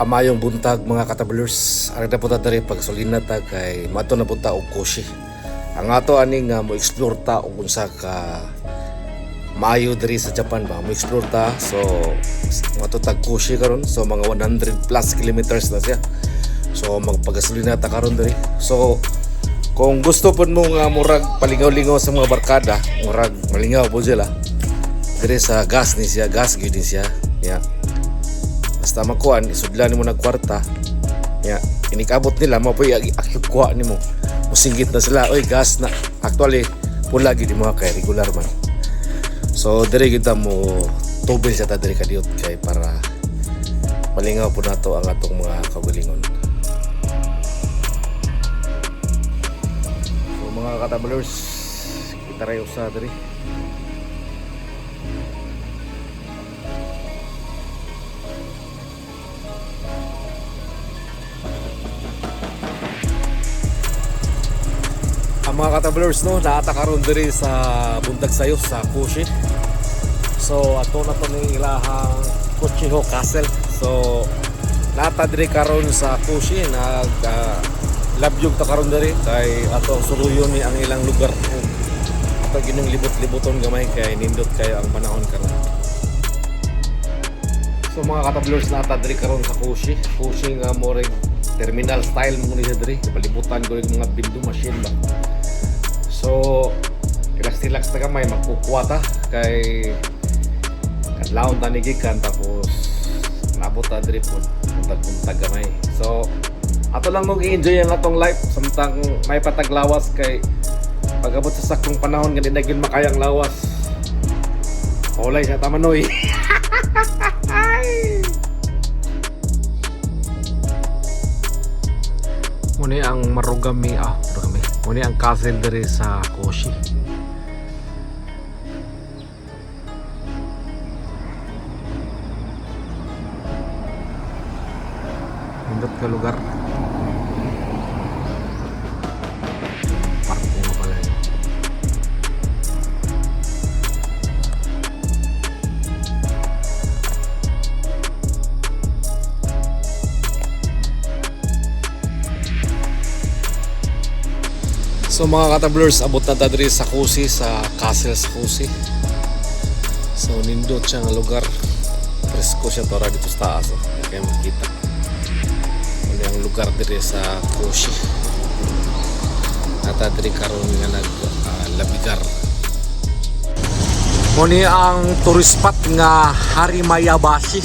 Amayong buntag, mga katablers. Ari na punta diri pagsulina ta kay mato na punta og Koshi. Ang ato ani nga mo explore ta og unsa ka maayo diri sa Japan ba. Mo explore ta, so mato tag Koshi karon, so mga 100 plus kilometers na siya. So magpagasolina ta karon diri. So kung gusto pud mo nga murag palingaw-lingaw sa mga barkada, murag malingaw po sila. Diri sa gas ni siya, gas gyud ni siya. Yeah. Basta makuan, isudlan nimo nag kwarta. Ya, inikabot nila mo po kuha nimo. Musinggit na sila, oy, gas na. Actually, pula gyud mo kay regular man. So diri kita mo tubil sa ta diri kadiyot kay para malingaw po nato ang atong mga kaugalingon. So mga katabalers, kita rayo sa diri. Ang mga katablers, no, naata karon diri sa buntag sayo sa Kushi. So ato na to ni ilahang Kuchiho Castle. So naata diri karon sa Kushi, nag labyog ta karon diri kay ato ang suluyon ni ang ilang lugar. Ato ginong libot-liboton gamay kay nindot kayo ang panahon karon. So mga katablers, naata diri karon sa Kushi. Kushi nga mo terminal style mo ni siya diri. Palibutan ko yung mga bindu machine ba. So, relax-relax na gamay, magkukuha ta kay kadlawon ta ni gikan, tapos nabot ta diri pod buntag-buntag gamay. So, ato lang mong i-enjoy ang atong life samtang may pataglawas kay pag-abot sa saktong panahon nga di na gyud makayang lawas. Hulay sa tamanoy. Muna ang Marugame, Marugame. Muna ang castle diri sa Koshi. Nindot ka lugar. Parko nga pala yun. So mga katablers, abot na ta diri sa Kusi, sa castle sa Kusi. So nindot siya nga lugar. Presko siya tora dito sa taas. Oh. Hindi kayo makita. Ano ang lugar diri sa Kusi. Nata diri karon nga nag labigar. Muni ang tourist spot nga Harimayabashi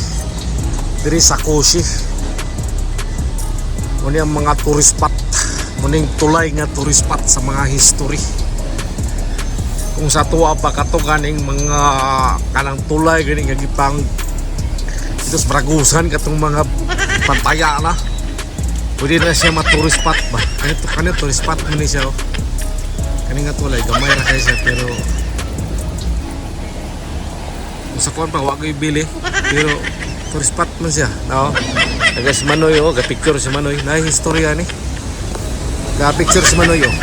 diri sa Kusi. Muni ang mga tourist spot. Muning tulay nga tourist spot sa mga history. Kung sa tuwa pa kato ganing mga kanang tulay ganing nga gipang dito sa Bragusan katong mga pantaya na. Pwede na siya ma-tourist spot ba? Kanito kanito tourist spot man ni siya, oh. Kani nga tulay gamay ra kay siya, pero kung sa kuan pa wa ko'y bili, pero tourist spot man siya. No? Taga si Manoy, oh, ga-picture si Manoy. Na istorya ni. Ga-picture si Manoy, oh.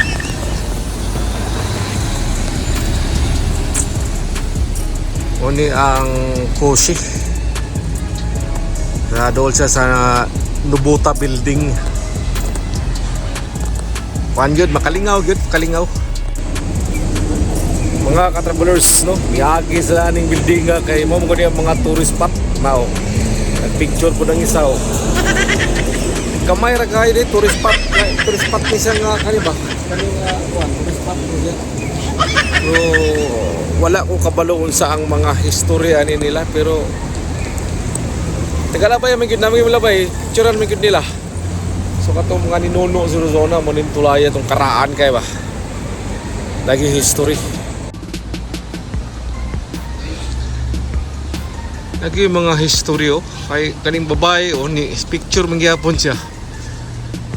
Uni ang Koshi. Na dool siya sa Nubuta Building. Kuan gyud, makalingaw gyud, kalingaw. Mga ka-travelers, no, miagi sila aning building nga kay mo mo ang mga tourist spot mao. Nagpicture po ng isa, oh. Kamay ra kayo di tourist spot, tourist spot ni siya nga kani ba? Kani nga kuan, tourist spot ni siya. So, wala ko kabalo unsa ang mga historya ani nila, pero tagalabay man gyud namin labay, picturean man gyud nila. So katong mga ninuno sa zona mo ning tulaya tong karaan kay ba. Lagi history. Lagi mga history, oh. Kay kaning babae, oh, ni picture man gyapon siya.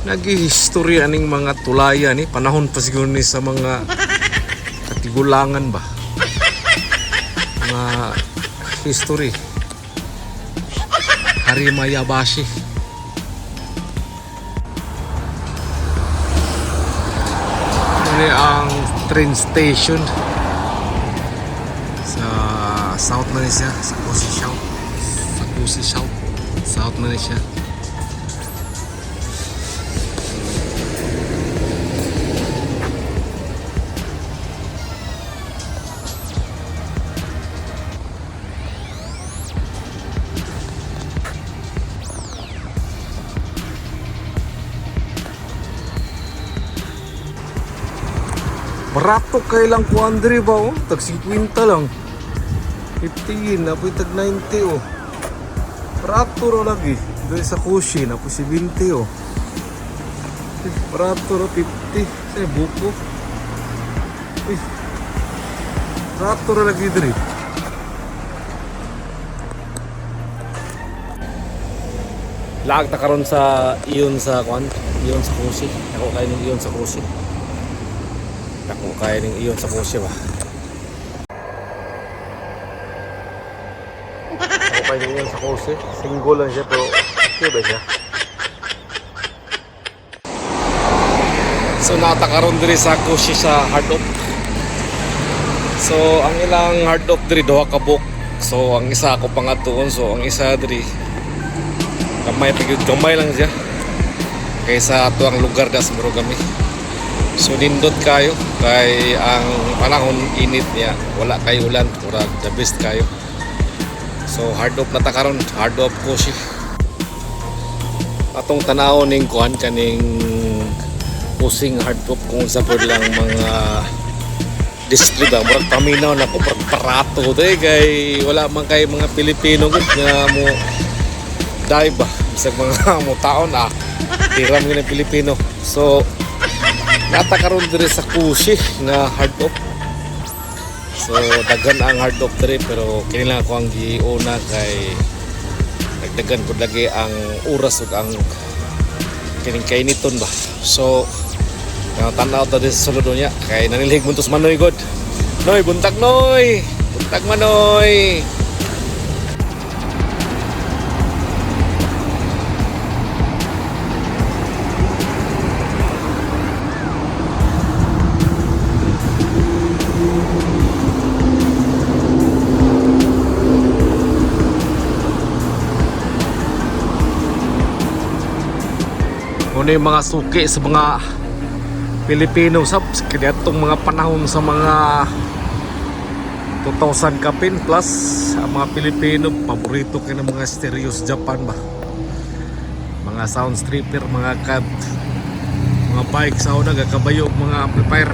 Lagi history aning mga tulaya ni panahon pa siguro ni sa mga katigulangan ba. Mga history. Harimayabashi. Ano ang train station sa South Malaysia, sa Kusi South. Sa Kusi South, South Malaysia. Barato kay lang ko Andre ba oh? Tag 50 lang. 15 napoy tag 90 oh. Barato ro lagi. Diri sa Kushi napoy 70 oh. Eh, barato ro 50 sa buko. Eh. Barato ro lagi diri. Laag ta karon sa iyon sa kwan, iyon sa Kushi. Ako kayo ning iyon sa Kushi. Ako kayo ning iyon sa Kushi ba. Ako kayo ning iyon sa Kushi. Single lang siya pero okay ba siya? So nata karon diri sa Kushi sa Hard Off. So ang ilang Hard Off diri duha ka book. So ang isa ako pangatuon, so ang isa diri gamay pa gyud, gamay lang siya kaysa ato ang lugar das Marugami. So nindot kayo kay ang panahon init niya, wala kay ulan, murag the best kayo. So hard off na ta karon, hard off ko siya. Atong tanaw ning kuan kaning pusing hard off kung sa pod lang mga display ba, murag paminaw na ko, murag barato te kay wala man kay mga Pilipino gud nga mo dive ba, bisag mga mo taon ah, tiram gyud ang Pilipino. So nata karon diri sa Kushi nga hard off. So daghan ang hard off diri pero kini lang ako ang giuna kay nagdagan pud lagi ang oras ug ang kining kainiton ba. So tan-aw ta diri sa sulod niya kay nanilhig mo to sa Manoy god. Noy, buntag Noy. Buntag Manoy. Muna yung mga suki sa mga Pilipino sab kaniadtong mga panahon sa mga 2000 kapin plus, ang mga Pilipino paborito kay ng mga stereo sa Japan ba, mga sound stripper, mga cab, mga bike sa una gakabayo og mga amplifier.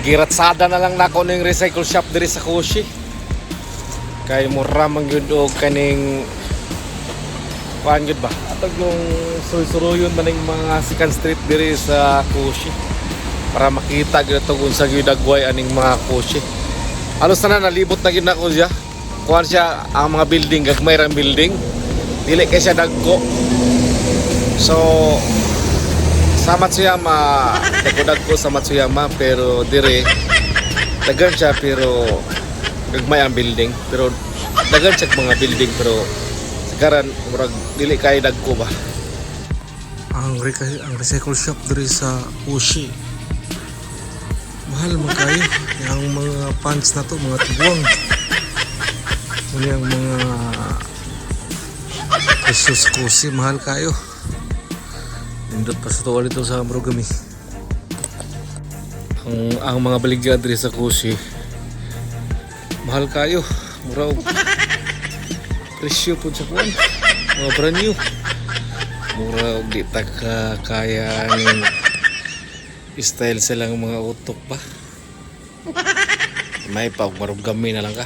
Giratsada na lang nako ning recycle shop diri sa Kushi kay mura man gyud og kaning kuan gyud ba, atog yung suruyon man ning mga second street diri sa Kushi para makita gyud ato kung unsa gyud dagway aning mga Kushi. Alos na nalibot na gyud nako siya. Kuan siya ang mga building, gagmay ra ang building, dili kay siya dagko. So sa Matsuyama, dagko-dagko sa Matsuyama, pero dire daghan siya pero gagmay ang building, pero daghan siya mga building pero sagaran murag dili kay dagko ba. Ang recycle shop diri sa Ushi, mahal man kayo ang mga pants na to, mga tiguang. Muna ang mga presyo sa Kushi, mahal kayo. Nindot pa sa tuwa dito sa Marugami. Ang mga baligya diri sa Kushi, mahal kayo. Mura og presyo po sa kuan. Mga brand new. Mura og di ta ka kaya ning style silang mga utok ba. May pa og Marugami na lang ka.